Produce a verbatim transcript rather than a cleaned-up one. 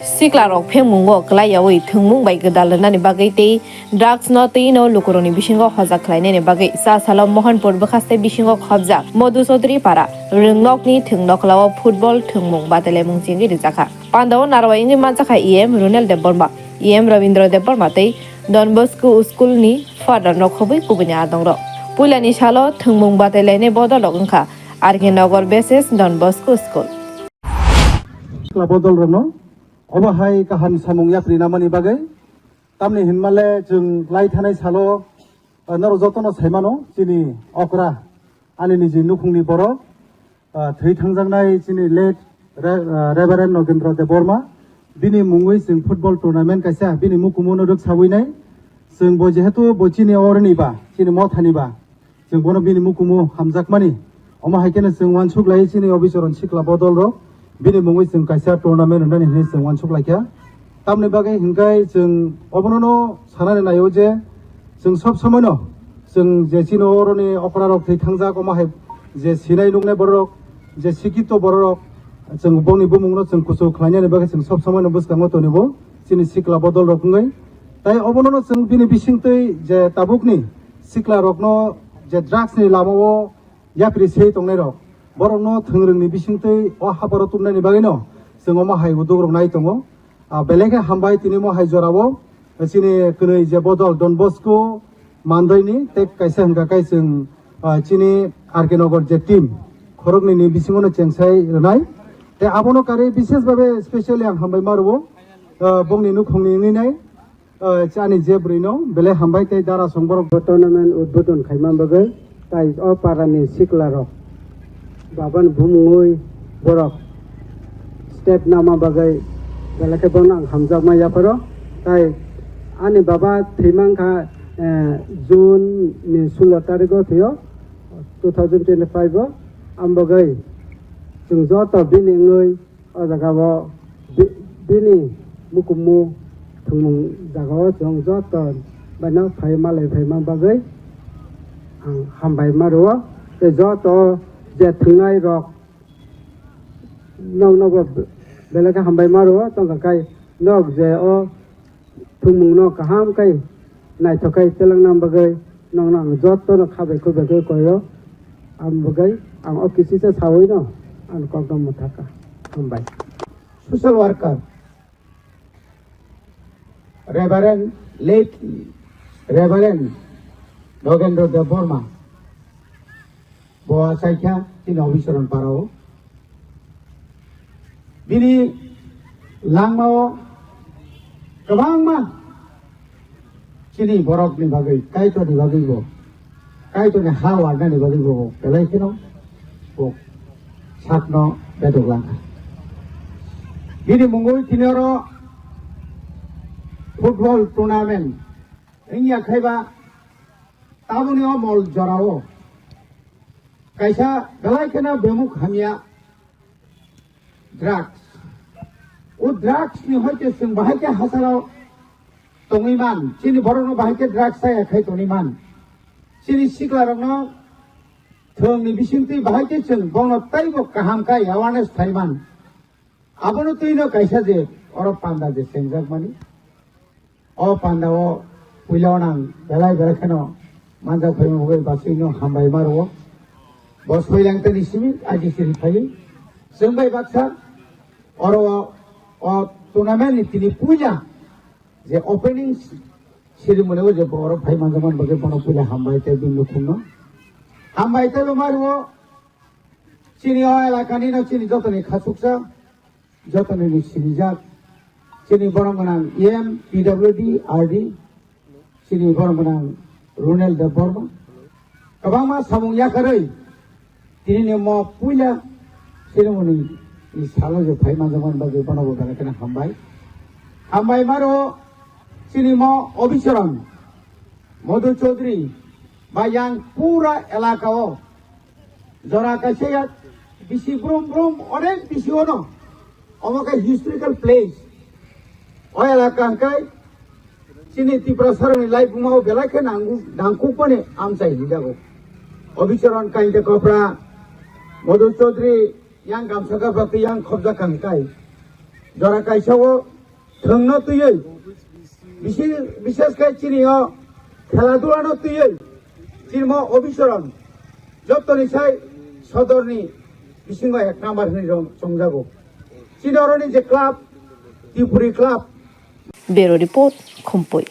Sikla rok phengmungo kwlai yawi thwngmung bai gwdal rwnani bagwi tei drugs no twi no lukurokni bisingo hojak khlainani bagwi cha salo Mohanpur bwkhaste bisingo khobjak Madhu Chaudhary para rwngnokni thwng nokhlao football thwngmung batailaimung chengwi rwjakha. Pandao narwai wngwi manjakha E M Runel Debbarma, E M Rabindra Debbarma tei Don Bosco School ni father no khobwi kubuni adongrok. Puilani salo thwngmung batailainai bodol rok wngkha R K Nagar B S S Don Bosco School. Sikla bodol rokno obo hai kaham samung yapri namani bagwi, tamni hinmale chwng lai thanai salo, eh, norok jotono saimano chini okra ani niji nukhungni borok, ah, thwi thangjaknai chini late Re-, ah, Reverend Nogendra Debbarma, bini mungwi chwng football tournament kaisa bini mukumu no rwksawi nai. Chwng bo jehetu bo chini oroni ba, chini mothani ba, chwng bono bini mukumu hamjakmani. Omo hai kheno chwng uansuk lai chini obisoron sikla bodol rok, bini mungwi chwng kaisa tournament rwnani hinwi chwng uansuk laikha. Tamni bagwi hinkai chwng obono no sanani naio je chwng sob somoino chwng je chini oroni okra rok thwi thangjak omo hai je sinai nuknai borok je sikito borok chwng bongni bumungno chwng kuchuk khlainani bagwi chwng sob somoino bwskango tonibo chini sikla bodol rok wngwi. Tai obono no chwng bini bisingtwi je tabukni sikla rokno je drugs ni lamao yapri se tongnai rok, borokno thwngrwngni bisingtwi o haparo tubnani bagwino chwng omo hai uduk rok nai tongo. Ah, belai khe hambai tini mo hai jorao chini kwnwi je bodol Don Bosco Mandaini tei kaisa hwnkha kai chwng, ah, chini R K Nagar je team khoroknwi ni bisingo no chengsai rwnai. Tei abono karwi bishes babe specially ang hambai ma rwo, ah, bongni nukhungni wngwi nai. O, chani je bwrwino belai hambai tei dara song borok. Bo tournament udbodon khaima bagwi tai o parani sikla rok babani bumungwi borok step nama bagwi belai khe bono ang hamjakma yapharo. Tai ani baba thwimang kha, eh, June ni sulo tarikh o thwio two thousand twenty-five o. Am bagwi chwng joto bini wngwi o jaga o bi-, bini mukumu thwngmung jaga o chwng joto baino phai malai phaima bagwi ang hambai ma rwo. Tei joto je thwngnai rok nok nogo belai khe hambai ma rwo tongkha kai nok je o thwngmungno kaham khe naithok khe telengna bagwi nokno ang jotono khabai khulbai khe koio. Ang bagwi ang o kisisa sawino ang kokno mwthaka. Hambai. Social worker Reverend, late Reverend Nogendra Debbarma. Bo achaikha chini Obicharan parao. Bini langmao kwbangma chini borokni bagwi, Kaitorni bagwi bo, Kaitorni ha warnani bagwi bo belai kheno bo sakno bedok langkha. Bini mungwi tini oro football tournament wngya khaiba tabukni o mol jorao kaisa belai kheno bemuk hamya drugs. O drugs ni hoite chwng bahai khe hasaro tongwi man, chini borokno bahai khe drugs chaya khai tongwi man, chini sikla rokno thwngni bisingtwi bahai khe chwng bono teibo kaham khe awareness khai man. Abono twino kaisa je oro panda je chengjakmani. O pandao puila o nang belai belai kheno manjak phaima bagwi basui no hambai ma rwo. Bo soilang tani simi aji siri phai. Chwng bai baksa oro o, o tournament ni tini puila je opening ceremony o je bo oro phai manjakmani bagwi bono puila hambai tei bini nukhungno. Hambai tei bo ma rwo. Chini o elakani no chini jotoni khachuksa, jotoni ni sinijak, chini borok gwnang E M, P W D, R D, chini borok gwnang Runel Debbarma. Kwbangma samung yakarwi tini ni mo puila chini muni ni salo je phai manjakmani bagwi bono bo belai kheno hambai. Hambai maro chini mo Obicharan Madhu Chaudhary ba yang pura elaka o jora kaisa ya bisi brum brum onek bisi ono. Omo khe historical place. O elaka hwnkhe chini Tiprasarokni laibuma o belai khe nangu-, nangkukmani amchai hinjago. Obicharan Kainte Kopra, Madhu Chaudhary yang gamsa kapra tei yang khobjak kang kai. Jora kaisa o Thwngno twiwi, bisi-, bises khe chini o khela dula no twiwi chini mo obisoron jotoni sai sodorni bisingo ek number hwnwi rong chongjago. Chini oroni je club, Tripuri club. Bureau Report, Khumpui.